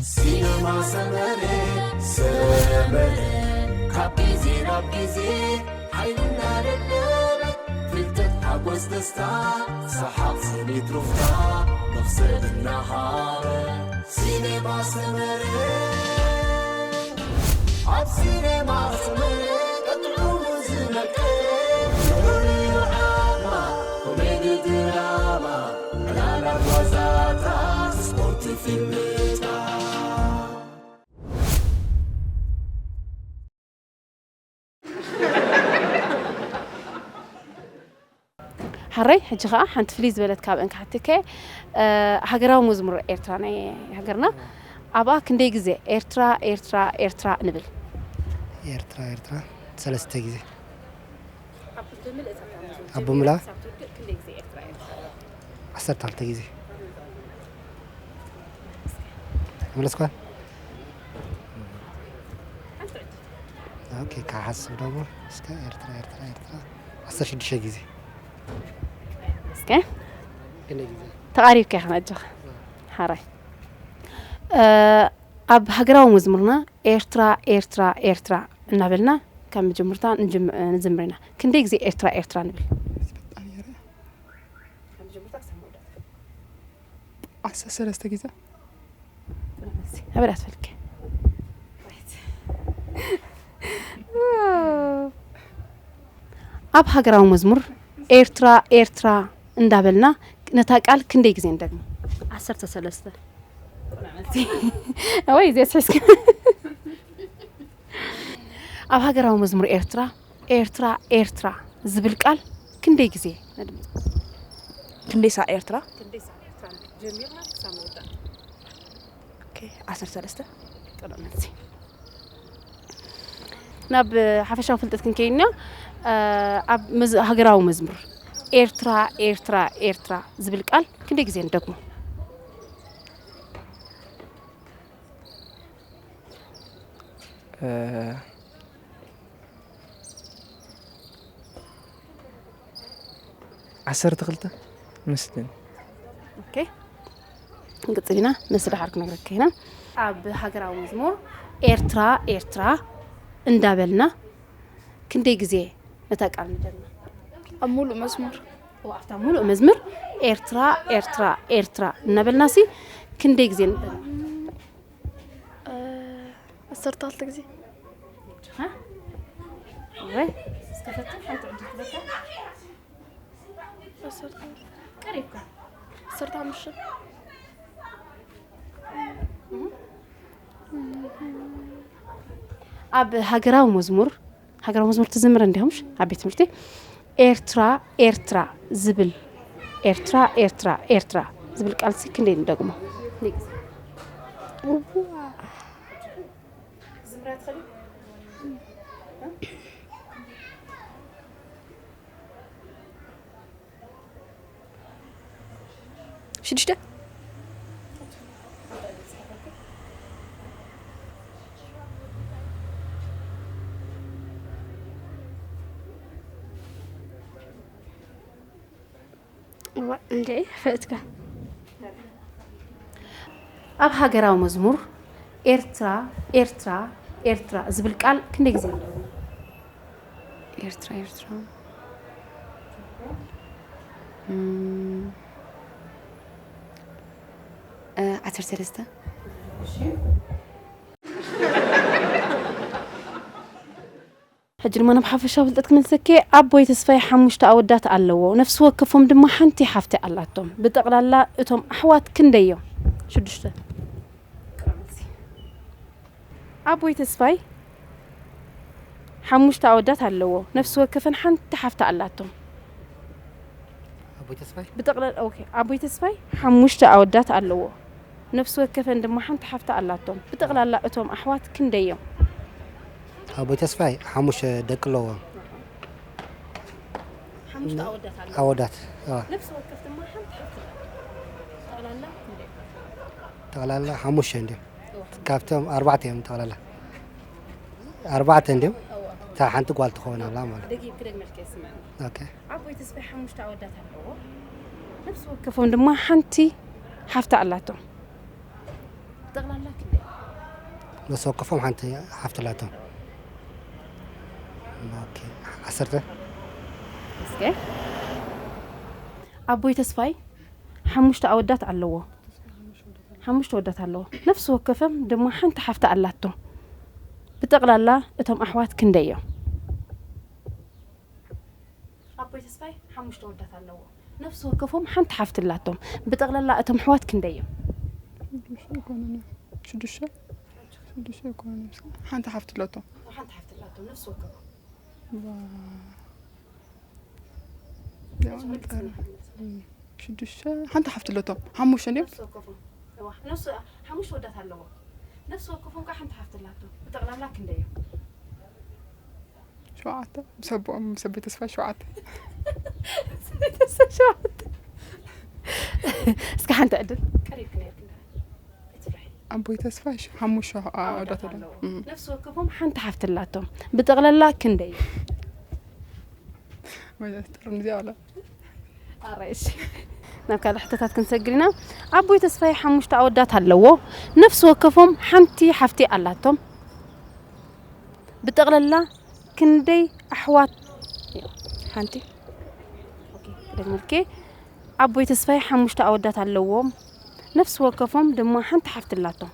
ሲነማ ሰመረ፣ ሰመረ፣ ካብ ግዜ ናብ ግዜ ሓይልና ደለበ፣ ፍልጠት፣ ሓጎስ፣ ደስታ፣ ሰሓቕ፣ ስኒት፣ ሩፍታ፣ መኽሰብ እናሃበ። ሲነማ ሰመረ፣ ኣብ ሲነማ ሰመረ፣ ጥዑሙ ዝመቀረ፣ ፍሉይ ዓማ፣ ኮሜዲ፣ ድራማ፣ ዕላላት፣ ዋዛታት፣ ስፖርት፣ ፊልምታት። ሓራይ፣ ሕጂ ኸኣ ሓንቲ ፍልይ ዝበለት ካብአን ክሓተኪ፣ እ፣ ሃገራዊ መዝሙር ኤርትራ ናይ ሃገርና፣ ኣብኣ ክንደይ ግዜ ኤርትራ፣ ኤርትራ፣ ኤርትራ ንብል? ኤርትራ፣ ኤርትራ፣ ሰለስተ ግዜ። ኣብ ብምልእ እታ መዝሙር ኣብ ብምልኣ? ጀሚራ ክሳብ ትውድእ ክንደይ ግዜ ኤርትራ፣ ኤርትራ? ዓሰርተ ክልተ ግዜ። መለስኳ? ሓንቲ ዕድል። ኦኬ፣ ክሓስብ ደሞ። እስከ ኤርትራ፣ ኤርትራ፣ ኤርትራ፣ ዓሰርተ ሽዱሽተ ግዜ። እስከ ክንደይ ግዜ? ተቓሪብካ ኢኻ ኣጆኻ። ሓራይ። እ፣ ኣብ ሃገራዊ መዝሙርና ኤርትራ፣ ኤርትራ፣ ኤርትራ እናበልና ካብ መጀመርታ ንጅም-፣ ንዝምር ኢና። ክንደይ ግዜ ኤርትራ፣ ኤርትራ ንብል? ዓሰርተ ሰለስተ ግዜ። ኣበይ ደኣ ትፈልኪ? ኣብ ሃገራዊ መዝሙር ኤርትራ፣ ኤርትራ እንዳበልና ነታ ቃል ክንደይ ግዜ ንደግማ? ዓሰርተ ሰለስተ። ወይ፣ እዚ ኣስሒዝኪ። ኣብ ሃገራዊ መዝሙር ኤርትራ፣ ኤርትራ፣ ኤርትራ ዝብል ቃል ክንደይ ግዜ ነድምጾ? ክንደይ ሳዕ ኤርትራ? ክንደይ ሳዕ ኤርትራ ጀሚርና ክሳብ መወዳእታ? ኦኬ፣ ዓሰርተ ሰለስተ። ጥሩይ መልሲ። ናብ ሓፈሻዊ ፍልጠት ክንከይድ ኢና። እ፣ ኣብ መዝ-፣ ሃገራዊ መዝሙር ኤርትራ፣ ኤርትራ፣ ኤርትራ ዝብል ቃል ክንደይ ግዜ ንደግሞ? እ፣ ዓሰርተ ክልተ መስለኒ። ኦኬ፣ ክንቅጽል ኢና። መልሲ ደሓር ክነግረካ ኢና። ኣብ ሃገራዊ መዝሙር ኤርትራ፣ ኤርትራ እንዳበልና ክንደይ ግዜ ነታ ቃል ንደግማ? ኣብ ሙሉእ መዝሙር። እዋ፣ ኣብታ ሙሉእ መዝሙር ኤርትራ፣ ኤርትራ፣ ኤርትራ እናበልናሲ ክንደይ ግዜ ንደግማ? እ፣ ዓሰርተ ክልተ ግዜ። ሃ? ወይ፣ እስከ ፈትን፣ ሓንቲ ዕድል ትበካ። ዓሰርተ። ቀሪብካ። ዓሰርተ ሓሙሽተ። ኣብ ሃገራዊ መዝሙር፣ ሃገራዊ መዝሙር ትዝምር እንዲኹምሽ ኣብ ቤት ትምህርቲ፣ ኤርትራ፣ ኤርትራ ዝብል፣ ኤርትራ፣ ኤርትራ፣ ኤርትራ ዝብል ቃልሲ ክንደይ ንደግሞ? ክንደይ ግዜ? እዋ። ሽዱሽተ። እዋ፣ እንዴ፣ ፈእትካ። ኣብ ሃገራዊ መዝሙር ኤርትራ፣ ኤርትራ፣ ኤርትራ ዝብል ቃል ክንደይ ግዜ ኣሎ? ኤርትራ፣ ኤርትራ። እም፣ እ፣ ዓሰርተ ሰለስተ። ሕጂ ድማ ናብ ሓፈሻዊ ፍልጠት ክመልሰኪ። ኣቦይ ተስፋይ ሓሙሽተ ኣወዳት ኣለዎ። ነፍሲ ወከፎም ድማ ሓንቲ ሓፍቲ ኣላቶም። ብጠቕላላ እቶም ኣሕዋት ክንደይ እዮም? ሽዱሽተ። ኣቦይ ተስፋይ ሓሙሽተ ኣወዳት ኣለዎ። ነፍሲ ወከፈን ሓንቲ ሓፍቲ ኣላቶም። ኣቦይ ተስፋይ? ብጠቕላላ፣ ኦኬ። ኣቦይ ተስፋይ ሓሙሽተ ኣወዳት ኣለዎ። ነፍሲ ወከፈን ድማ ሓንቲ ሓፍቲ ኣላቶም። ብጠቕላላ እቶም ኣሕዋት ክንደይ እዮም? ኣቦይ ተስፋይ ሓሙሽተ ደቂ ኣለዎም። ሓሙሽተ ኣወዳት ኣለዎ። ኣወዳት፣ ኣዎ። ነፍሲ ወከፍ ድማ ሓንቲ ሓፍቲ ኣለዋ። ጠቕላላ ክንደይ? ጠቕላላ ሓሙሽተ እንድዮም። እዋ። ካብቶም ኣርባዕተ እዮም ጠቕላላ። ኣርባዕተ እንድዮም። እዋ። እታ ሓንቲ ጓል ትኸውን ኣላ ማለት። ደጊም ክደግመልካ ይስምዐኒ። ኦኬ። ኣቦይ ተስፋይ ሓሙሽተ ኣወዳት ኣለዎ። ነፍሲ ወከፎም ድማ ሓንቲ ሓፍቲ ኣላቶም። ጠቕላላ ክንደይ? ነፍሲ ወከፎም ሓንቲ ሓፍቲ ኣላቶም። ኦኬ፣ ዓሰርተ። እስከ ኣቦይ ተስፋይ ሓሙሽተ ኣወዳት ኣለዎ። ሓሙሽተ ኣወዳት ኣለዎ። ነፍሲ ወከፎም ድማ ሓንቲ ሓፍቲ ኣላቶም። ብጠቕላላ እቶም ኣሕዋት ክንደይ እዮም? ኣቦይ ተስፋይ ሓሙሽተ ኣወዳት ኣለዎ። ነፍሲ ወከፎም ሓንቲ ሓፍቲ ኣላቶም። ብጠቕላላ እቶም ኣሕዋት ክንደይ እዮም? ሽዱሽተ ኣይኮነን እዮም። ሽዱሽተ ሽዱሽተ ኣይኮነን እዮም። ሓንቲ ሓፍቲ ኣለቶ። ሓንቲ ሓፍቲ ኣላቶም ነፍሲ ወከፎም። ሽዱሽተ ሓንቲ ሓፍቲ ኣለቶ። ሓሙሽተ እንዲዮም። ነፍሲ ወከፎም። እዋ፣ ነፍሲ ሓሙሽተ ኣወዳት ኣለዎ። ነፍሲ ወከፎም ከዓ ሓንቲ ሓፍቲ ኣላቶም። ብጠቕላላ ክንደይ እዮም? ሸውዓተ። ሰቦኦም ሰበይ ተስፋ ሸውዓተ። ሸውዓተ። እስከ ሓንቲ ዕድል ቀሪብክ ነርክ እንዳ ኣይትፍርሒ። ኣቦይ ተስፋ ሽ- ሓሙሽተ ኣወዳት ኣለዎ። እም። ነፍሲ ወከፎም ሓንቲ ሓፍቲ ኣላቶም። ብጠቕላላ ክንደይ እዮም? መጀመርያ ጥርም እዚኣ ኣላ። ኣረ እሺ፣ ናብ ካልእ ሕቶታት ክንሰግር ኢና። ኣቦይ ተስፋይ ሓሙሽተ ኣወዳት ኣለዎ። ነፍሲ ወከፎም ሓንቲ ሓፍቲ ኣላቶም። ብጠቕላላ ክንደይ ኣሕዋት? ሓንቲ። ኦኬ፣ ክደግመልኪ። ኣቦይ ተስፋይ ሓሙሽተ ኣወዳት ኣለዎም። ነፍሲ ወከፎም ድማ ሓንቲ ሓፍቲ ኣላቶም።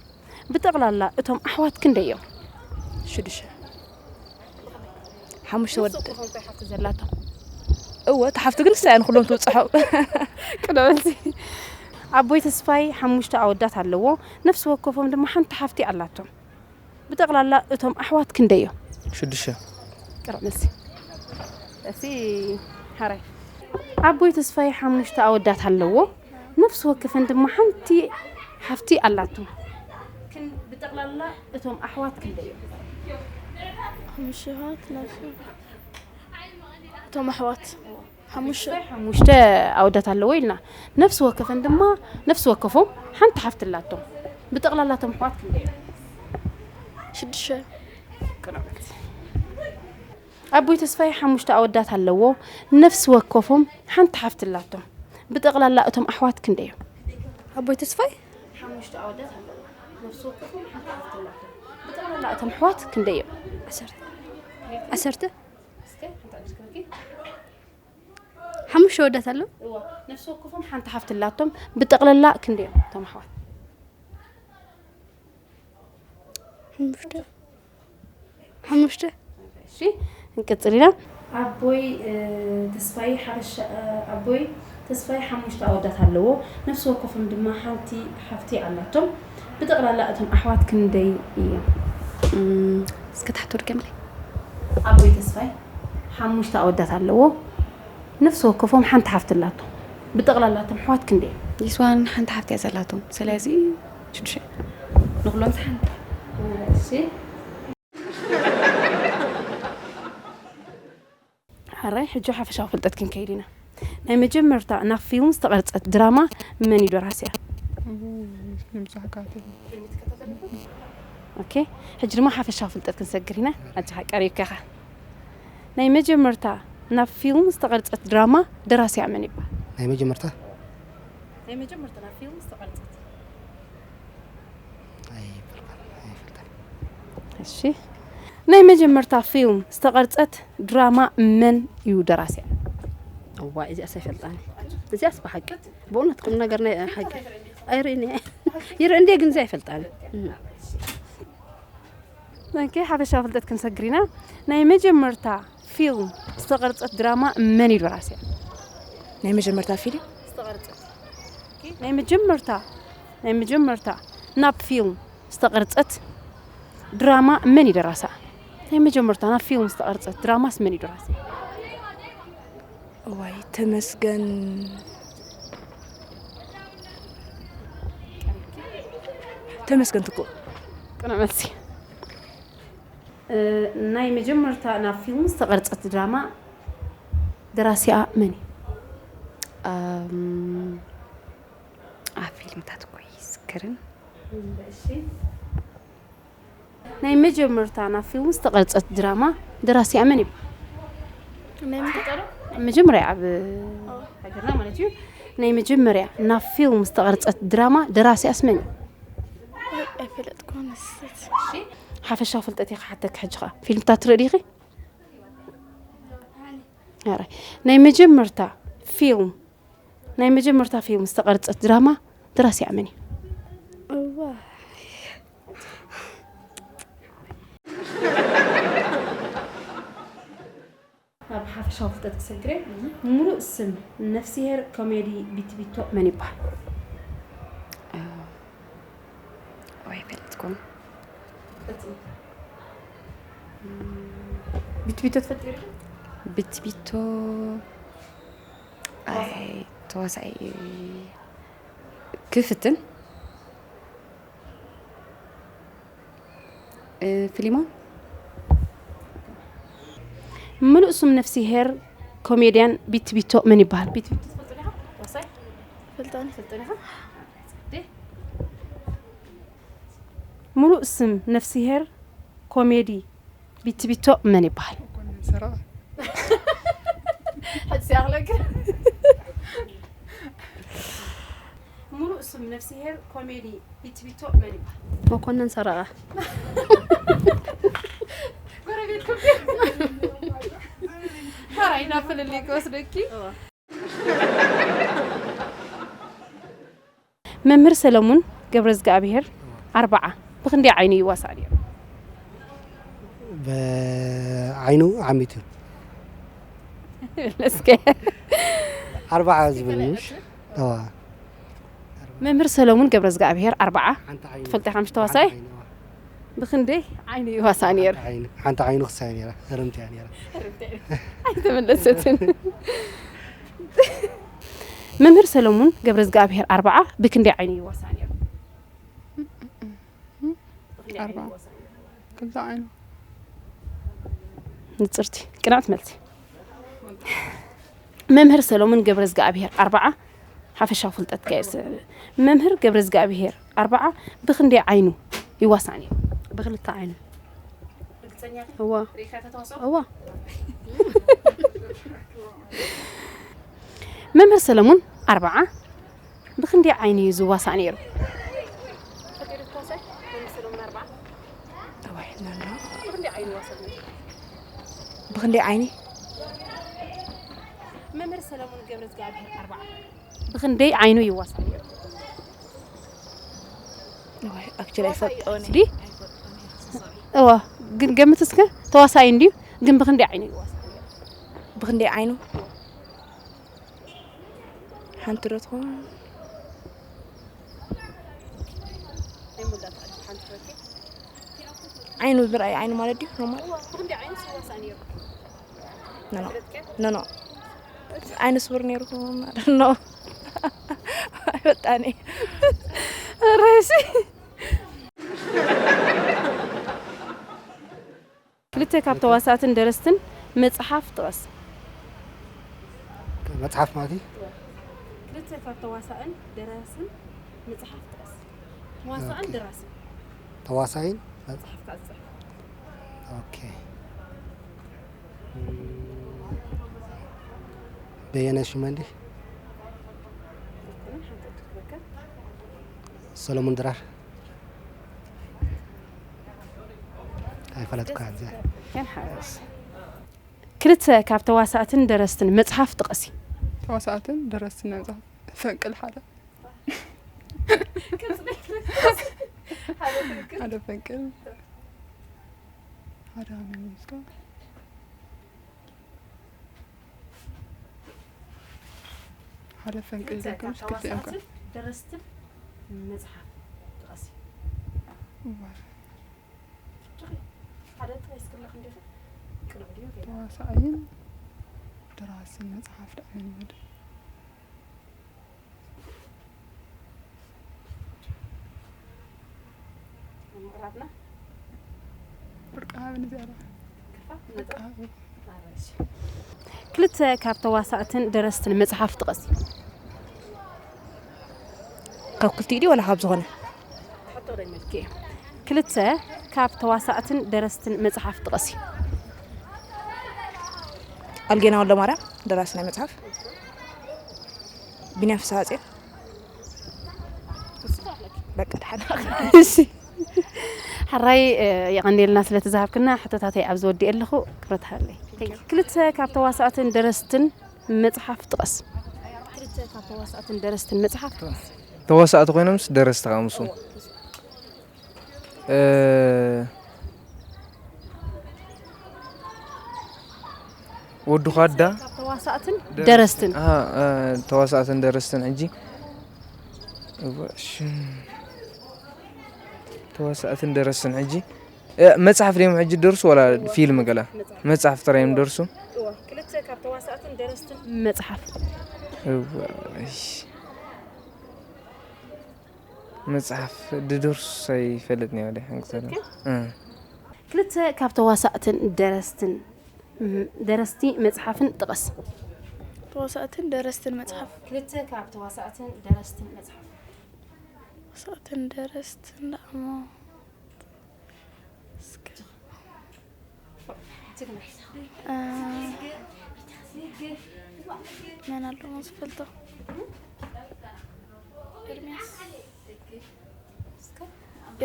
ብጠቕላላ እቶም ኣሕዋት ክንደይ እዮም? ሽዱሽተ። ሓሙሽተ ወድ ወከፎም እንታይ ሓፍቲ ዘላቶም? እወ፣ እቲ ሓፍቲ ግን ንሳ እያ ንኩሎም ትብፅሖም። ቅድመዚ ኣቦይ ተስፋይ ሓሙሽተ ኣወዳት ኣለዎ። ነፍሲ ወከፎም ድማ ሓንቲ ሓፍቲ ኣላቶም። ብጠቕላላ እቶም ኣሕዋት ክንደይ እዮም? ሽዱሽተ። ቅርብ መልሲ። እሲ ሓራይ ኣቦይ ተስፋይ ሓሙሽተ ኣወዳት ኣለዎ። ነፍሲ ወከፈን ድማ ሓንቲ ሓፍቲ ኣላቶ። ክን ብጠቕላላ እቶም ኣሕዋት ክንደይ እዮም? ሓሙሽተ ኣሕዋት ነፍሲ እቶም ኣሕዋት ሓሙሽተ ሓሙሽተ ኣወዳት ኣለዎ ኢልና። ነፍሲ ወከፈን ድማ ነፍሲ ወከፎም ሓንቲ ሓፍቲ ኣላቶም። ብጠቕላላ እቶም ኣሕዋት ክንደይ እዮም? ሽዱሽተ ኣቦይ ተስፋይ ሓሙሽተ ኣወዳት ኣለዎ። ነፍሲ ወከፎም ሓንቲ ሓፍቲ ኣላቶም። ብጠቕላላ እቶም ኣሕዋት ክንደይ እዮም? ኣቦይ ተስፋይ ሓሙሽተ ኣወዳት ኣለዎ። ነፍሲ ወከፎም ሓንቲ ሓፍቲ ኣላቶም። ብጠቕላላ እቶም ኣሕዋት ክንደይ እዮም? ዓሰርተ ዓሰርተ እስከ ሓንቲ ዕድል ክበኪ። ሓሙሽተ ኣወዳት ኣለዉ። እዋ፣ ነፍሲ ወከፎም ሓንቲ ሓፍቲ ኣላቶም። ብጠቕላላ ክንደይ እዮም እቶም ኣሕዋት? ሓሙሽተ ሓሙሽተ እሺ፣ እንቅጽል ኢና። ኣቦይ እ፣ ተስፋይ ሓበሻ እ፣ ኣቦይ ተስፋይ ሓሙሽተ ኣወዳት ኣለዎ። ነፍሲ ወከፎም ድማ ሓንቲ ሓፍቲ ኣላቶም። ብጠቕላላ እቶም ኣሕዋት ክንደይ እዮም? እም፣ እስከ ትሓቶ ድገምለይ። ኣቦይ ተስፋይ ሓሙሽተ ኣወዳት ኣለዎ። ነፍሲ ወከፎም ሓንቲ ሓፍቲ ኣላቶም። ብጠቕላላ እቶም ኣሕዋት ክንደይ እዮም? ይስዋን ሓንቲ ሓፍቲ እያ ዘላቶም። ስለዚ ሽዱሽተ። ንኩሎም ሓንቲ። እሺ። ሕራይ ሕጂ ሓፈሻዊ ፍልጠት ክንከይድ ኢና። ናይ መጀመርታ ናብ ፊልም ዝተቐርጸት ድራማ መን እዩ ደራሲያ? ብዙሕ ካቴ ኦኬ፣ ሕጂ ድማ ሓፈሻዊ ፍልጠት ክንሰግር ኢና። ኣጃኻ ቀሪብካ ኢኻ። ናይ መጀመርታ ናብ ፊልም ዝተቐርጸት ድራማ ደራሲያ መን ይባሃል? ናይ መጀመርታ ናይ መጀመርታ ናብ ፊልም ዝተቐርጸት ኣይፈልጣን ኣይፈልጣን። እሺ፣ ናይ መጀመርታ ፊልም ዝተቐርጸት ድራማ መን እዩ ደራሲያ? እዋ እዚኣስ ኣይፈልጣን። እዚኣስ ብሓቂ ብእውነት ቁም ነገር ናይ ሓቂ ኣይርእን እየ። ይርኢ እንደ ግን እዚ ኣይፈልጣን። ኦኬ፣ ሓፈሻዊ ፍልጠት ክንሰግር ኢና። ናይ መጀመርታ ፊልም ዝተቐርጸት ድራማ መን እዩ ደራሲያ? ናይ መጀመርታ ፊልም ዝተቐርጸት ናይ መጀመርታ ናይ መጀመርታ ናብ ፊልም ዝተቐርጸት ድራማ መን እዩ ደራሳ? ናይ መጀመርታ ናብ ፊልም ዝተቐርጸት ድራማስ መን እዩ ደራሲ? እዋይ ተመስገን ተመስገን ትኩእ ቅኑዕ መልሲ። እ፣ ናይ መጀመርታ ናብ ፊልም ዝተቐርጸት ድራማ ደራሲኣ መን እዩ? ኣም፣ ኣብ ፊልምታት እኮ ይዝክርን እሺ። ናይ መጀመርታ ናብ ፊልም ዝተቐርጸት ድራማ ደራሲኣ መን ይበሃል? ናይ ምንታይ መጀመርያ ኣብ ሃገርና ማለት እዩ። ናይ መጀመርያ ናብ ፊልም ዝተቐርጸት ድራማ ደራሲኣስ መን እዩ? ኣይፈለጥኩን። ንስት ሓፈሻዊ ፍልጠት እየ ክሓተኪ። ሕጂ ኸዓ ፊልምታት ትርኢ ዲኺ? ኣረ፣ ናይ መጀመርታ ፊልም፣ ናይ መጀመርታ ፊልም ዝተቐርጸት ድራማ ደራሲኣ መን እዩ? እዋ። ናብ ሓፈሻዊ ፍልጠት ክሰግረ፣ ሙሉእ ስም ነፍስሄር ኮሜዲ ቢትቢቶ መን ይበሃል? ወይ ፈለጥኩም። ቢትቢቶ ትፈልጥ? ቢትቢቶ። ኣይ፣ ተዋሳኢ ክፍትን። ፊሊሞን። ምሉእ ስም ነፍስሄር ኮሜድያን ቢትቢቶ መን ይበሃል? ቢትቢቶ ትፈልጡ ዲኻ? ዋሳይ? ፈልጣን ትፈልጡ ዲኻ? ምሉእ ስም ነፍስሄር ኮሜዲ ቢትቢቶ መን ይበሃል? መኮንን ሰረቐ። ሕጂ ሲያኽለክ። ምሉእ ስም ነፍስሄር ኮሜዲ ቢትቢቶ መን ይበሃል? መኮንን ሰረቐ። ጎረቤትኩም። ሕራይ ናብ ፍልልይ ክወስደኪ። መምህር ሰለሙን ገብረዝግኣብሄር ኣርብዓ ብኽንደይ ዓይኑ ይዋሳእ ነይሩ? ብዓይኑ ዓሚቱ። መለስከ። ኣርብዓ ዝብል ምሽ? እዋ። መምህር ሰለሙን ገብረዝግኣብሄር ኣርብዓ ሓንቲ ዓይኑ። ትፈልጢ ኢኻ ምሽ ተዋሳይ? ሓንቲ ዓይኑ፣ እዋ። ብኽንደይ ዓይኑ ይዋሳእ ነይሩ? ሓንቲ ዓይኑ፣ ሓንቲ ዓይኑ ክሳይ ነይራ። ህርምቲ እያ ነይራ። ኣይተመለሰትን። መምህር ሰለሙን ገብረዝግኣብሄር ኣርብዓ ብክንደይ ዓይኑ ይዋሳእ ነይሩ? ብኽንደይ ዓይኑ ኣርብዓ። ይዋሳእ ነይሩ? ክልተ ዓይኑ። ንጽርቲ ቅናዕት መልሲ። መምህር ሰሎሙን ገብረዝግኣብሄር ኣርብዓ ሓፈሻዊ ፍልጠት ከየስ። መምህር ገብረዝግኣብሄር ኣርብዓ ብኽንደይ ዓይኑ ይዋሳእ ነይሩ? ብክልተ ዓይኑ። ርግጸኛ ኢኺ? እዋ ርኢኻ ተተዋስኦ? እዋ መምህር ሰለሙን ኣርብዓ ብኽንደይ ዓይኑ እዩ ዝዋሳእ ነይሩ? እዋይ፣ ላላ። ብኽንደይ ዓይኒ? መምህር ሰለሙን ገብረዝግኣብሄር ኣርብዓ ብኽንደይ ዓይኑ ይዋሳእ ነይሩ? እዋይ፣ ኣክቹሊ ኣይፈልጦን እየ። ዲ? እዋ፣ ግን ገምት እስከ። ተዋሳኢ እንድዩ፣ ግን ብኽንደይ ዓይኑ ይዋሳእ ነይሩ? ብኽንደይ ዓይኑ? ሓንቲ ዶ ትኸውን? ዓይኑ ብርኣይ ዓይኑ ማለት ድዩ? ኖርማል? ኖ፣ ኖ። ኖ፣ ኖ። ዓይኑ ስውር ነይሩ ክኸውን ማለት ኖ። ኣይወጣኒ። ሬሲ። ክልተ ካብ ተዋሳእትን ደረስትን መጽሓፍ ጥቐስ። መጽሓፍ ማለት እዩ? ክልተ ካብ ተዋሳእን ደራስን መጽሓፍ ጥቐስ። ተዋሳእን ኦኬ። ደራስን ተዋሳኢን መጽሓፍ ካብ ዝጽሕፍ። ኦኬ። እም፣ በየነ ሽመንዲ። ሰሎሞን ድራር። ኣይፈለጥኩ። ከን ሓረስ። ክልተ ካብ ተዋሳእትን ደረስትን መጽሓፍ ጥቐሲ። ተዋሳእትን ደረስትን ናይ መጽሓፍ ፈንቅል ሓደ። ሓደ ፈንቅል። ሓደ ኣመን ይዝጋ። ሓደ ፈንቅል ይዘክምሽ ክልተ እዮም ከ። ደረስትን መጽሓፍ ጥቐሲ። እዋ። ሓደ ጥራይ እስክለኽ እንዲኹ ቅድሚ ድዩ? ተዋሳኣይን ደራስን መጽሓፍ ደኣ መን ይወድ? ምቕራብና ፍርቂ ሃብን እዚኣ ደኣ። ክፋ ፍርቂ ሃብ። ክልተ ካብ ተዋሳእትን ደረስትን መጽሓፍ ጥቐሲ። ካብ ክልቲኡ ድዩ ዋላ ካብ ዝኾነ? ሕቶ ደይ መልኪ እየ። ክልተ ካብ ተዋሳእትን ደረስትን መጽሓፍ ጥቐሲ። ኣልጌና ወልደ ማርያም ደራሲ ናይ መጽሓፍ። ቢንያም ፍስሃጽዮን። በቃ ደሓን። እሺ። ሕራይ የቐንየልና ስለ ትዝሃብክና። ሕቶታተይ ኣብዚ ወዲኤ ኣለኹ። ክብረት ሃለይ። ክልተ ካብ ተዋሳእትን ደረስትን መጽሓፍ ጥቀስ። ክልተ ካብ ተዋሳእትን ደረስትን መጽሓፍ ጥቀስ። ተዋሳእቲ ኮይኖምስ ደረስቲ ከኣ ምስኡ ወዲ ኳዳ ካብ ተዋሳእትን ደረስትን ተዋሳእትን ደረስትን ሕጂ ተዋሳእትን ደረስትን ሕጂ መፅሓፍ ድዮም ሕጂ ደርሱ ወላ ፊልም ገላ መፅሓፍ ጥራይ እዮም ደርሱ። ክልተ ካብ ተዋሳእትን ደረስትን መፅሓፍ መፅሓፍ ድደርሱ ኣይፈልጥን እየ ወደ ሓንክሰለ ክልተ ካብ ተዋሳእትን ደረስትን ደረስቲ መፅሓፍን ጥቀስ። ተዋሳእትን ደረስትን መፅሓፍ። ክልተ ካብ ተዋሳእትን ደረስትን መፅሓፍ። ተዋሳእትን ደረስትን ደኣሞ መን ኣለዎ ዝፈልጦ? ኤርሚያስ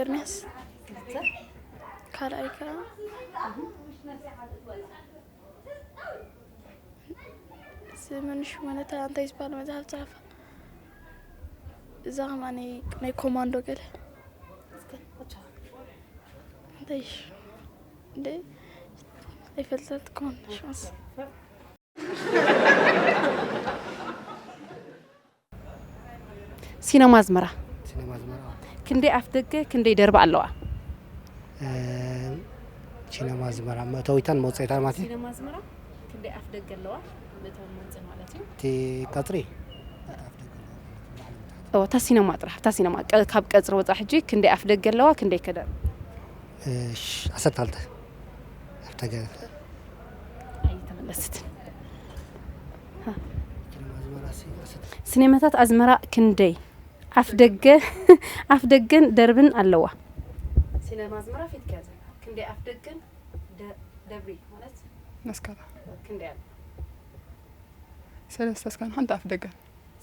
ኤርሚያስ ካልኣይ ከ ስምን ሽሙን እታ እንታይ ዝበሃል መፅሓፍ ፀሓፋ እዛ ከማ ናይ ኮማንዶ ገለ እንታይ እንደ ኣይፈልጠት ኮን ሽመስ ሲነማ ኣዝመራ ሲነማ ኣዝመራ ክንደይ ኣፍ ደገ ክንደይ ደርቢ ኣለዋ? ሲነማ ኣዝመራ መእተዊታን መውፅኢታን ማለት እዩ። ሲነማ ኣዝመራ ክንደይ ኣፍ ደገ ኣለዋ? መእተዊ መውፅኢ ማለት እዩ። እቲ ቀፅሪ እታ ሲነማ ጥራሕ እታ ሲነማ ካብ ቀፅሪ ወፃ ሕጂ ክንደይ ኣፍ ደገ ኣለዋ? ክንደይ ከደር ዓሰርተ ክልተ ኣፍ ደገ ኣይተመለስትን። ሲኔማታት ኣዝመራ ክንደይ ኣፍ ደገ ኣፍ ደገን ደርብን ኣለዋ? ሲነማ ኣዝመራ ፊት ከዘ ክንደይ ኣፍ ደገን ደብሪ ማለት መስከራ ክንደይ ኣለ? ሰለስተ እስካን ሓንቲ ኣፍ ደገ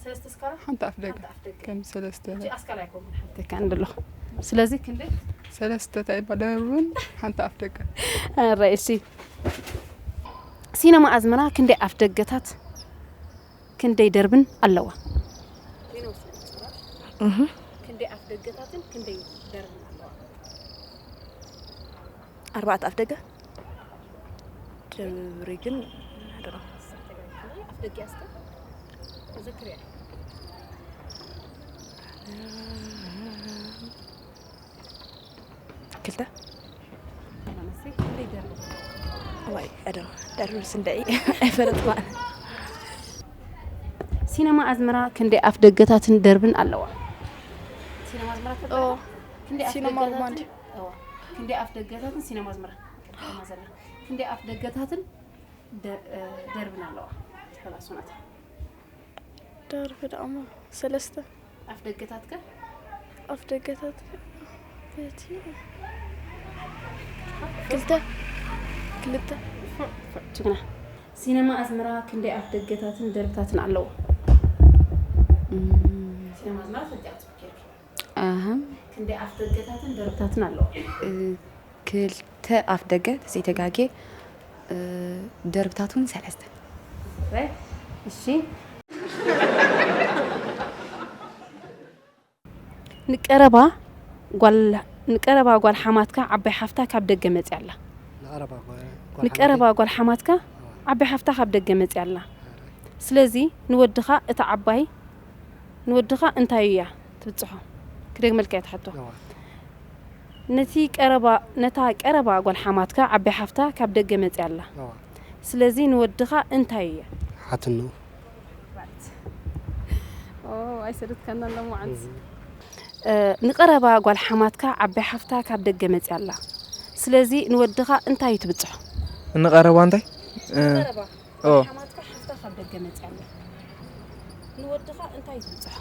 ሰለስተ እስካራ ሓንቲ ኣፍ ደገ ሓንቲ ኣፍ ደገ ከም ሰለስተ ሕጂ ኣስካል ኣይኮንኩን ሓተካ እንድለኹ። ስለዚ ክንደይ ሰለስተ እንታይ ይባል ደርብን ሓንቲ ኣፍ ደገ ራእሲ ሲነማ ኣዝመራ ክንደይ ኣፍ ደገታት ክንደይ ደርብን ኣለዋ? ክንደይ ኣፍ ደገታትን ክንደይ ደርብን ኣለዋ? ኣርባዕተ ኣፍ ደገ ደብሪ ግን ኣደራ ኣፍ ደገ ኣስከ ተዘክርያ ክልተ ዋይ ኣደራ ደርብን ስንደይ ኣይፈለጥኳን ሲነማ ኣዝመራ ክንደይ ኣፍ ደገታትን ደርብን ኣለዋ? ሲነማ ኣዝመራ ትፈልጣ? ክንደይ ኣፍ ሲነማ ደገታትን- ሮማንዲ። እዋ። ክንደይ ኣፍ ደገታትን ሲነማ ኣዝመራ? ከተማ ዘላ። ክንደይ ኣፍ ደገታትን ደ- እ፣ ደርብን ኣለዋ? ትፈላሱ ናት። ደርቢ ደኣሞ ሰለስተ ኣፍ ደገታትከ? ኣፍ ደገታት በቲ ክልተ ክልተ ጅግና። ሲነማ ኣዝመራ ክንደይ ኣፍ ደገታትን ደርብታትን ኣለዎ? ሲነማ ኣዝመራ ትፈልጥያ ክትጽብቂ ኢልኪ። ኣህም ክንደይ ኣፍ ደገታትን ደርብታትን ኣለዎ? ክልተ ኣፍ ደገ ተዘይተጋጌ ደርብታት እውን ሰለስተ እሺ ንቀረባ ጓል ንቀረባ ጓል ሓማትካ ዓባይ ሓፍታ ካብ ደገ መፅያ ኣላ። ንቐረባ ጓል- ጓል ንቀረባ ሓማተይ- ጓል ሓማትካ ዓባይ ሓፍታ ካብ ደገ መፅያ ኣላ። ስለዚ ንወድኻ እታ ዓባይ ንወድኻ እንታይ እያ ትብፅሖ? ክደግመልካ እየ ትሓቶ። እዋ፣ ነቲ ቀረባ ነታ ቀረባ ጓል ሓማትካ ዓባይ ሓፍታ ካብ ደገ መፅያ ኣላ። እዋ። ስለዚ ንወድኻ እንታይ እያ? ሓትኑ ኣይሰደትካና ኣለሞ ዓንስ ንቀረባ ጓል ሓማትካ ዓባይ ሓፍታ ካብ ደገ መፅያ ኣላ። ስለዚ ንወድኻ እንታይ እዩ ትብፅሖ? ንቐረባ እንታይ ቀረባ ኦ ሓማትካ ሓፍታ ካብ ደገ መፅያ ኣላ። ንወድኻ እንታይ እዩ ትብፅሖ?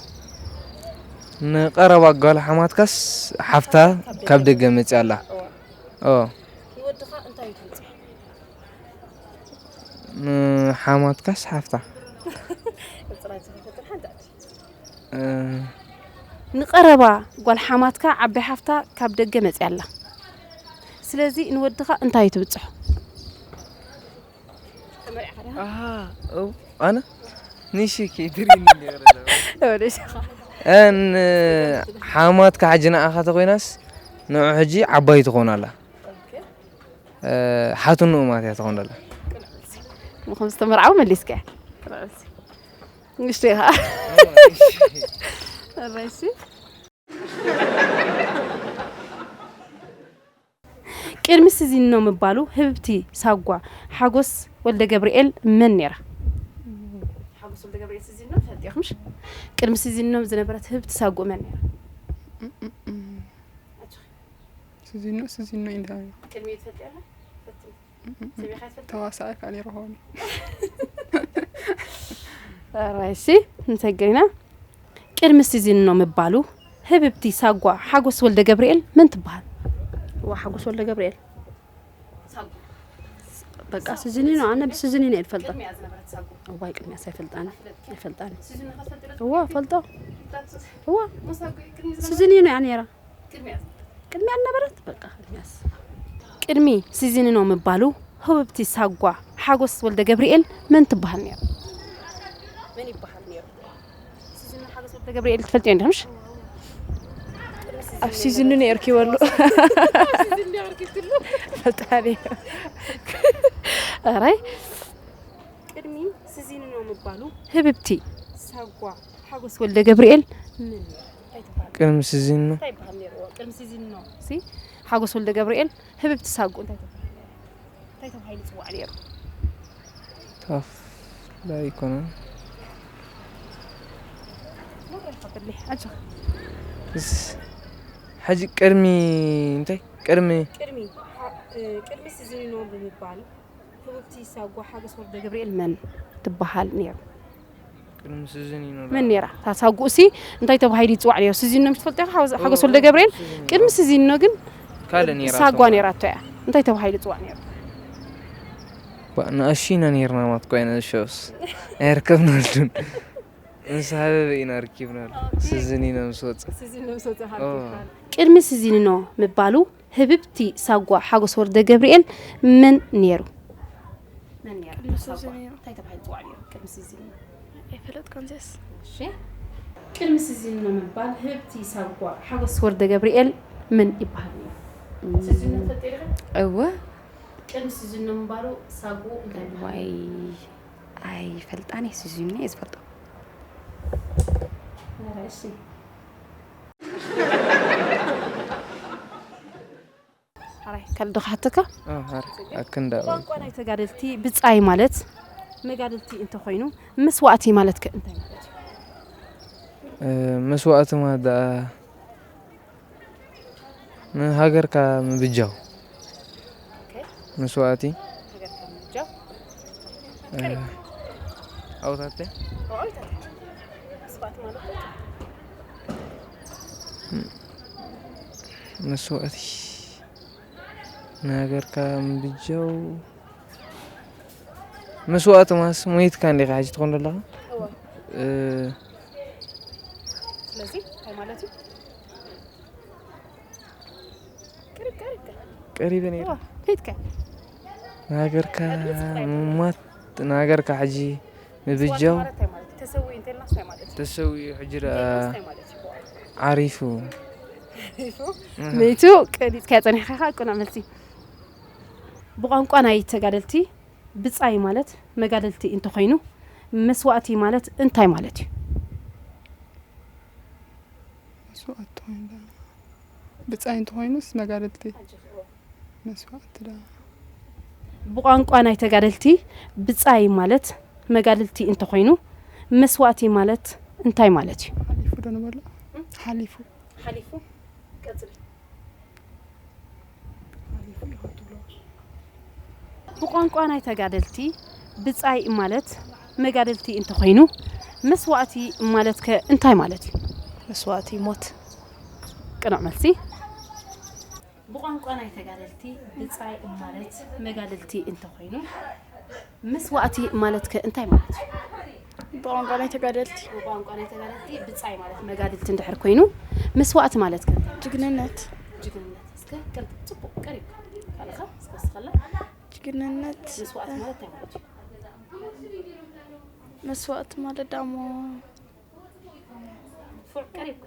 ንቐረባ ጓል ሓማትካስ ሓፍታ ካብ ደገ መፅያ ኣላ ኦ ንወድኻ እንታይ እዩ ትብፅሖ? ንሓማትካስ ሓፍታ ፅራይ ዝፈጥር ሓንቲ ኣቲ እ፣ ንቐረባ ጓል ሓማትካ ዓባይ ሓፍታ ካብ ደገ መጺኣ ኣላ። ስለዚ ንወድኻ እንታይ እዩ ትብጽሖ? ተመርዕኻ ዲኻ? ኣሃ፣ እው፣ ኣነ ንሽኪ ድሪኒ ነይረ። ተወደሽኻ። እን ሓማትካ ሕጂ ንኣኻ ተኾይናስ ንዑ ሕጂ ዓባይ ትኾን ኣላ። ኦኬ። እ፣ ሓትንኡ ማለት እያ ትኾን ዘላ። ንኹም ዝተመርዓው መሊስካ እያ። ንእሽቶ ኢኻ። እረይሲ። ቅድሚ ስዚኖ ምባሉ ህብብቲ ሳጓ ሓጎስ ወልደ ገብርኤል መን ነይራ? ሓጎስ ወልደ ገብርኤል ስዚኖ ትፈልጥዮ ምሽ? ቅድሚ ስዚኖ ዝነበረት ህብብቲ ሳጉ መን ነይራ? ስዚኖ፣ ስዚኖ እዩ እንታይ? ቅድሚ ትፈልጥዮ ኣላ? ፈትኒ። እም፣ እም፣ እም። ሰሚዕካ ትፈልጥ? ተዋሳኣይ ካል ይረኸብኒ። ራይሲ፣ ንሰግር ኢና። ቅድሚ ስዚኖ ምባሉ ህብብቲ ሳጓ ሓጎስ ወልደ ገብርኤል መን ትበሃል? ዋ፣ ሓጎስ ወልደ ገብርኤል። ሳጓ። በቃ ስዚኒኖ፣ ኣነ ብስዚኒኖ እየ ዝፈልጣ። ቅድሚያ ዝነበረት ሳጓ። እዋይ፣ ቅድሚያ ሳይፈልጣኒ። ኣይፈልጣኒ። ስዚኖ ከፈልጥ ዶ እዋ፣ ትፈልጢ? ፈልጦ። እዋ። ሞሳጉ ቅድሚ ዝነበረት? ስዚኒኖ እያ ነይራ። ቅድሚያ ዝነበረት? ቅድሚያ ዝነበረት? በቃ፣ ቅድሚያስ። ቅድሚ ስዚኒኖ ምባሉ ህብብቲ ሳጓ ሓጎስ ወልደ ገብርኤል መን ትበሃል ነይራ? መን ይበሃል ነይሩ? ስዚኖ ሓጎስ ወልደ ገብርኤል ትፈልጥዮ እንዲኹም? ኣብ ሲዝኑ ነይርኪ በሉ። ፈጣሪ። ኣራይ፣ ቅድሚ ስዚንኖ ምባሉ ህብብቲ ሳጓ ሓጎስ ወልደ ገብርኤል ምን እንታይ ትበሃል? ቅድሚ ስዚንኖ? እንታይ ይበሃል ነይሩ? ቅድሚ ስዚንኖ ሲ ሓጎስ ወልደ ገብርኤል ህብብቲ ሳጉ እንታይ ትበሃል ነይሩ? እንታይ ተባሂሉ ይጽዋዕ ነይሩ? ታፍላ ኣይኮነን። መብረኻ በሊ፣ ኣጆኻ። እስ-፣ ሕጂ ቅድሚ እንታይ? ቅድሚ ቅድሚ፣ እ፣ ቅድሚ ስዚንኖ ብምባል ህብብቲ ሳጓ ሓጎስ ወልደ ገብርኤል መን ትበሃል ነይሩ? ቅድሚ ስዚንኖ መን ነይራ? እታ ሳጉ እሲ እንታይ ተባሂሉ ይጽዋዕ ነይሩ? ስዚንኖ ምሽ ትፈልጦ ኢኻ? ሓጎስ፣ ሓጎስ ወልደ ገብርኤል። ስዚንኖ። ቅድሚ ስዚንኖ ግን ካልእ ነይራ ሳጓ ትኸውን። ነይራቶ እያ። እንታይ ተባሂሉ ይጽዋዕ ነይሩ? ባ-፣ ንኣሽቱ ኢና ነይርና ማለት እኮ ኢና፣ እሾስ። ኣይርከብናሉን። ምስ ሃበበ ኢና ረኪብናሉ። ኦኬ። ስዚንኖ ምስ ወጸ። ስዚንኖ ምስ ወጸ ኦ። ሃብቲ ይባል። ቅድሚ ስዚንኖ ምባሉ ህብብቲ ሳጓ ሓጎስ ወልደ ገብርኤል መን ነይሩ? መን ነይሩ? ቅድሚ ሳጓ። ስዚንኖ። እንታይ ተባሂሉ ይጽዋዕ ነይሩ? ቅድሚ ስዚንኖ። ኣይፈለጥኩን ዘስ። እሺ። ቅድሚ ስዚንኖ ምባል ህብብቲ ሳጓ ሓጎስ ወልደ ገብርኤል መን ይበሃል ነይሩ? እም። ስዚንኖ ትፈልጢ ዲኺ? እወ። ቅድሚ ስዚንኖ ምባሉ ሳጉ እንታይ ይበሃል? ዋይ፣ ኣይፈልጣን እየ፣ ስዚንኖ እየ ዝፈልጦ። ኧረ እሺ። ሓራይ፣ ካልእ ዶ ክሓተካ? እ፣ ሓራይ፣ ኣክንዳ። ቋንቋ ናይ ተጋደልቲ ብጻይ ማለት መጋደልቲ እንተኾይኑ፣ መስዋእቲ ማለት ከ እንታይ ማለት እዩ? እ፣ መስዋእቲ ማለት ደኣ ንሃገርካ ምብጃው። ኦኬ። መስዋእቲ። ሃገርካ ምብጃው። እ፣ ቅሪብ። ኣውታተ? ኣውታተ። መስዋእቲ ማለት መስዋእቲ ንሃገርካ ምብጃው መስዋእቲ ማስ ሞይትካ እንዲኻ ሕጂ ትኾን ዘለኻ? እወ። እ፣ ስለዚ እንታይ ማለት እዩ? ቅሪብ፣ ቅሪብ፣ ቅሪብ። ቀሪበ ነይረ። እወ፣ ከይድካ። ንሃገርካ ምማት፣ ንሃገርካ ሕጂ ምብጃው። መስዋእቲ ማለት እንታይ ማለት እዩ? ተሰዊኡ እንተልናስ እንታይ ማለት እዩ? ተሰዊኡ ሕጂ ደኣ እንታይ ማለት እዩ? ዓሪፉ። ዓሪፉ? እህ። መይቱ ቀሪጽካዮ ጸኒሕካ ኢኻ፣ ቅኑዕ መልሲ። ብቋንቋ ናይ ተጋደልቲ ብጻይ ማለት መጋደልቲ እንተኾይኑ፣ መስዋእቲ ማለት እንታይ ማለት እዩ? መስዋእቲ ኮይኑ ደኣ ብጻይ እንተኾይኑስ መጋደልቲ። መስዋእቲ ደኣ። ብቋንቋ ናይ ተጋደልቲ ብጻይ ማለት መጋደልቲ እንተኾይኑ፣ መስዋእቲ ማለት እንታይ ማለት እዩ? ሓሊፉ ዶ ንበሎ? እም? ሓሊፉ። ሓሊፉ? ቀጽሊ። ሓሊፉ ኢኻ ትብሎ። ብቋንቋ ናይ ተጋደልቲ ብጻይ ማለት መጋደልቲ እንተኾይኑ፣ መስዋእቲ ማለት ከ እንታይ ማለት እዩ? መስዋእቲ ሞት። ቅኑዕ መልሲ። ብቋንቋ ናይ ተጋደልቲ ብጻይ ማለት መጋደልቲ እንተኾይኑ፣ መስዋእቲ ማለት ከ እንታይ ማለት እዩ? ብቋንቋ ናይ ተጋደልቲ። ብቋንቋ ናይ ተጋደልቲ ብጻይ ማለት መጋድልቲ እንድሕር ኮይኑ፣ መስዋእቲ ማለት ከ እንታይ ማለት? ጅግንነት። ጅግንነት። እስከ ቅርብ ጽቡቕ ቀሪብ ካልኻ እስከ ስኸላ። ጅግንነት። መስዋእቲ ማለት እንታይ ማለት እዩ? መስዋእቲ ማለት ዳሞ ፍዕ ቀሪብካ።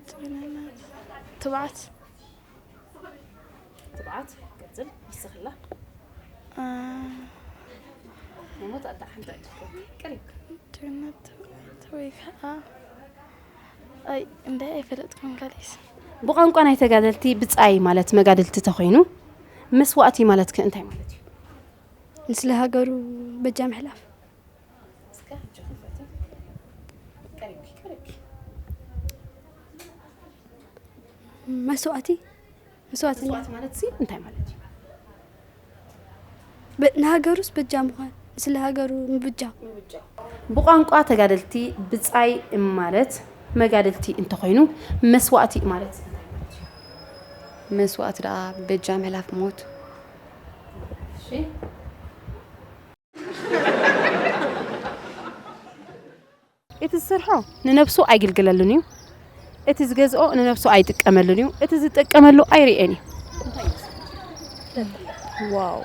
ጅግንነት። ትብዓት። ትብዓት። ቀጽል። ይስኽላ። አ፣ መሞት ኣታ ሓንቲ ዕድል ቀሪብካ። ጅግንነት ትብዓት ወይ ከዓ፣ ኣይ፣ እንደ ኣይፈለጥኩም ካልእስ። ብቋንቋ ናይ ተጋደልቲ ብጻይ ማለት መጋድልቲ ተኾይኑ፣ መስዋእቲ ማለት ከ እንታይ ማለት እዩ? ንስለ ሃገሩ በጃ ምሕላፍ። እስከ ሕጂ ክፈቲ። ቀሪብኪ፣ ቀሪብኪ። መስዋእቲ፣ መስዋእቲ መስዋእቲ ማለት ሲ እንታይ ማለት እዩ? በ-፣ ንሃገሩስ በጃ ምዃን፣ ስለ ሃገሩ ምብጃ። ብቋንቋ ተጋደልቲ ብጻይ ማለት መጋደልቲ እንተኾይኑ፣ መስዋእቲ ማለት እንታይ ማለት እዩ? መስዋእቲ ደኣ በጃ ምሕላፍ ሞት። እሺ። እቲ ዝሰርሖ ንነብሱ ኣይግልገለሉን እዩ። እቲ ዝገዝኦ ንነብሱ ኣይጥቀመሉን እዩ። እቲ ዝጥቀመሉ ኣይርእን እዩ። ዋው።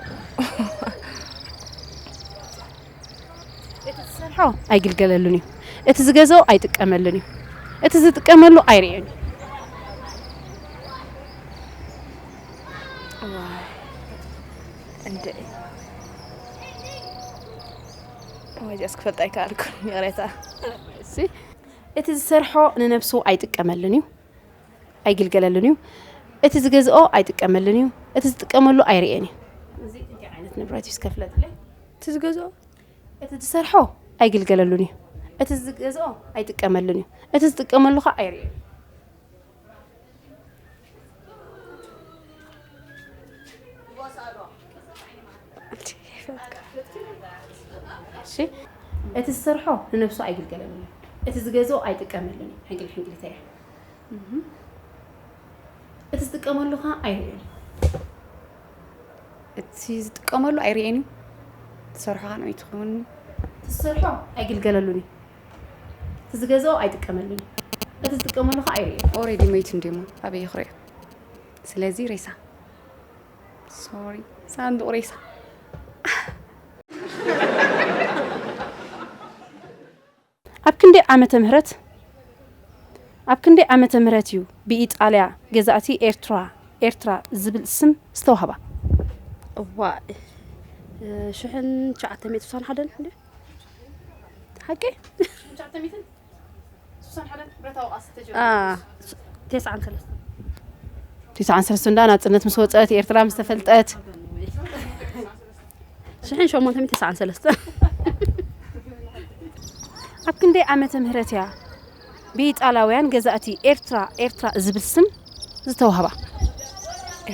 እቲ ዝሰርሖ ኣይግልገለሉን እዩ። እቲ ዝገዝኦ ኣይጥቀመሉን እዩ። እቲ ዝጥቀመሉ ኣይርእን እዩ። ዋይ። እንድዒ። እዋይ፣ እዚኣስ ክፈልጣ ኣይከኣልኩን፣ ይቕሬታ። እሺ፣ እቲ ዝሰርሖ ንነብሱ ኣይጥቀመሉን እዩ፣ ኣይግልገለሉን እዩ። እቲ ዝገዝኦ ኣይጥቀመሉን እዩ፣ እቲ ዝጥቀመሉ ኣይርእን እዩ። እዚ እንታይ ዓይነት ንብረት እዩ እስከ ፍለጥለይ? እቲ ዝገዝኦ? እቲ ዝሰርሖ ኣይግልገለሉን እዩ፣ እቲ ዝገዝኦ ኣይጥቀመሉን እዩ፣ እቲ ዝጥቀመሉ ኸኣ ኣይርእን እዩ። እሺ፣ እቲ ዝሰርሖ ንነብሱ ኣይግልገለሉን እዩ። እቲ ዝገዝኦ ኣይጥቀመሉን እዩ። ሕንቅል ሕንቅሊተያ። እህ። እቲ ዝጥቀመሉ ኸዓ ኣይርእን እዩ። እቲ ዝጥቀመሉ ኣይርእን እዩ። ዝሰርሖ ኸዓ ንመን ትኸውን? እቲ ዝሰርሖ ኣይግልገለሉን እዩ። እቲ ዝገዝኦ ኣይጥቀመሉን እዩ። እቲ ዝጥቀመሉ ኸዓ ኣይርእን እዩ። ኦሬዲ መይቱ እንዲሞ ኣበይ ይኽርዮ? ስለዚ ሬሳ። ሶሪ፣ ሳንዱቕ ሬሳ። ኣብ ክንደይ ዓመተ ምህረት፣ ኣብ ክንደይ ዓመተ ምህረት እዩ ብኢጣልያ ገዛእቲ ኤርትራ፣ ኤርትራ ዝብል ስም ዝተዋህባ? እዋእ፣ ሽሕን ትሽዓተ ሚእትን ስሳን ሓደን እንዴ? ሓቂ? ትሽዓተ ሚእትን ስሳን ሓደን ብረታዊ ቃልሲ ተጀሚሩ። አ፣ ስ-፣ ተስዓን ሰለስተን። ተስዓን ሰለስተን እንዳ ናጽነት ምስ ወጸት፣ ኤርትራ ምስ ተፈልጠት። ሽሕን ሸሞንተ ሚእትን ተስዓን ሰለስተን። ኣብ ክንደይ ዓመተ ምህረት እያ ብኢጣላውያን ገዛእቲ ኤርትራ፣ ኤርትራ ዝብል ስም ዝተዋህባ?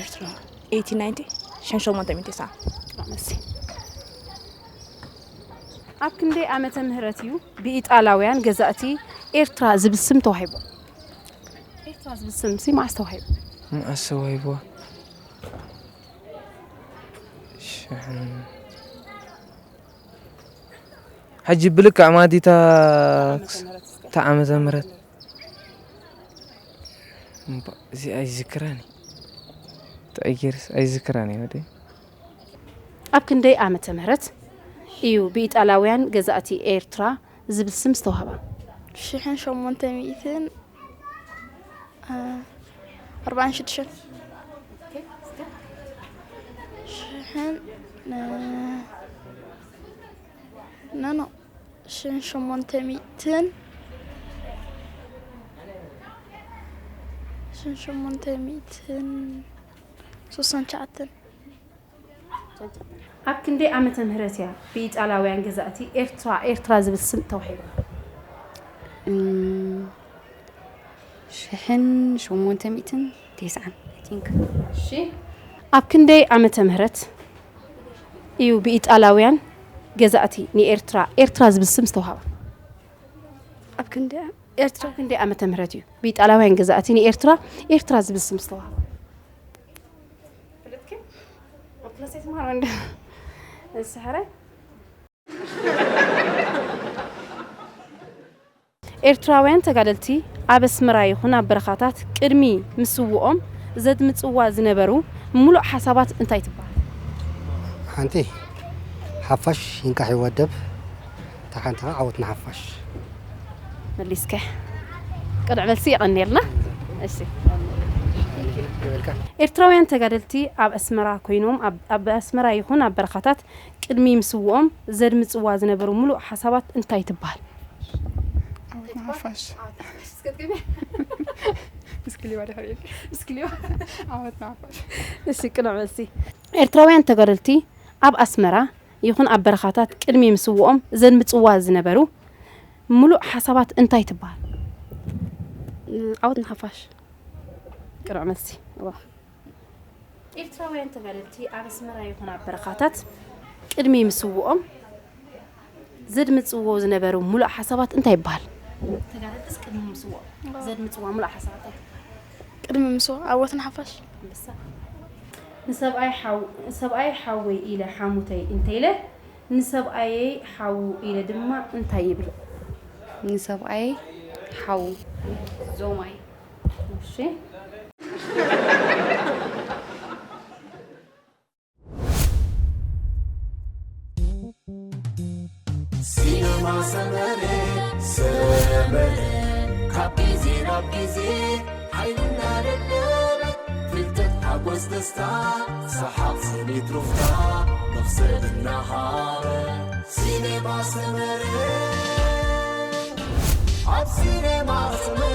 ኤርትራ፣ ኤይቲን ናይንቲ፣ ሽሕን ሸሞንተ ሚእትን ተስዓን። መልሲ። ኣብ ክንደይ ዓመተ ምህረት እዩ ብኢጣላውያን ገዛእቲ ኤርትራ ዝብል ስም ተዋሂቡ? ኤርትራ ዝብል ስም ሲ መዓስ ተዋሂቡ? መዓስ ተዋሂቡ? ሽሕን፣ ሕጂ ብልክዕ ማዲታ ዓመተ ምህረት እስከ። እታ ዓመተ ምህረት። እምባ፣ እዚ ኣይዝክራን እዩ። ተቐይርስ ኣይዝክራን እዩ ወደይ። ኣብ ክንደይ ዓመተ ምህረት እዩ ብኢጣላውያን ገዛእቲ ኤርትራ ዝብል ስም ዝተዋህባ? ሽሕን ሸሞንተ ሚእትን፣ አ፣ ኣርባዓን ሽዱሽተን። ሽሕን፣ አ፣ ኖ፣ ኖ። ሽሕን ሸሞንተ ሚእትን፣ ሽሕን ሸሞንተ ሚእትን ስሳን ትሽዓተን። ኣብ ክንደይ ዓመተ ምህረት እያ ብኢጣላውያን ገዛእቲ ኤርትራ፣ ኤርትራ ዝብል ስም ተዋሂባ? እም፣ ሽሕን ሸሞንተ ሚእትን ተስዓን፣ I think። እሺ። ኣብ ክንደይ ዓመተ ምህረት እዩ ብኢጣላውያን ገዛእቲ ንኤርትራ፣ ኤርትራ ዝብል ስም ዝተዋህባ? ኣብ ክንደይ ኤርትራ? ኣብ ክንደይ ዓመተ ምህረት እዩ ብኢጣላውያን ገዛእቲ ንኤርትራ፣ ኤርትራ ዝብል ስም ዝተዋህባ? ፍልጥኪ? ኣብ ክላስ ኣይትመሃራ እንደ-፣ እሺ፣ ሕራይ? ኤርትራውያን ተጋደልቲ ኣብ ኣስመራ ይኹን ኣብ በረኻታት ቅድሚ ምስውኦም ዘድምጽዋ ዝነበሩ ምሉእ ሓሳባት እንታይ ትበሃል? ሓንቲ ሓፋሽ ይንቃሕ ይወደብ፣ እታ ሓንቲ ከዓ ዓወት ንሓፋሽ። መሊስከ ቅኑዕ መልሲ የቐንየልና። እሺ። ይበልካ። ኤርትራውያን ተጋደልቲ ኣብ ኣስመራ ኮይኖም ኣብ ኣብ ኣስመራ ይኹን ኣብ በረኻታት ቅድሚ ምስውኦም ዘድምጽዋ ዝነበሩ ምሉእ ሓሳባት እንታይ ትበሃል? ዓወት ንሓፋሽ። ምስክሊዋ ድሕሪት። ምስክሊዋ። ዓወት ንሓፋሽ። እሺ፣ ቅኑዕ መልሲ። ኤርትራውያን ተጋደልቲ ኣብ ኣስመራ ይኹን ኣብ በረኻታት ቅድሚ ምስውኦም ዘድምጽዋ ዝነበሩ ምሉእ ሓሳባት እንታይ ትበሃል? ዓወት ንሓፋሽ። ቅኑዕ መልሲ። እዋ። ኤርትራውያን ተጋደልቲ ኣብ ኣስመራ ይኹን ኣብ በረኻታት ቅድሚ ምስውኦም ዘድምጽዎ ዝነበሩ ምሉእ ሓሳባት እንታይ ይበሃል? ተጋደልትስ ቅድሚ ምስውኦም ዘድምጽዋ ምሉእ ሓሳባት እንታይ ትበሃል? ቅድሚ ምስዋ ዓወት ንሓፋሽ። ኣንበሳ። ንሰብኣይ ሓው-፣ ሰብኣይ ሓወይ ኢለ ሓሙተይ እንተኢለ፣ ንሰብኣየይ ሓዉ ኢለ ድማ እንታይ ይብል? ንሰብኣይ ሓዉ ዞማይ። እሺ። ሲነማ ሰመረ፣ ሰመረ፣ ካብ ግዜ ናብ ግዜ ሓይልና ደለበ፣ ፍልጠት ሓጎስ ደስታ፣ ሰሓቕ ስኒት ሩፍታ፣ መኽሰብና ሃበ። ሲነማ ሰመረ፣ ኣብ ሲነማ ሰመረ።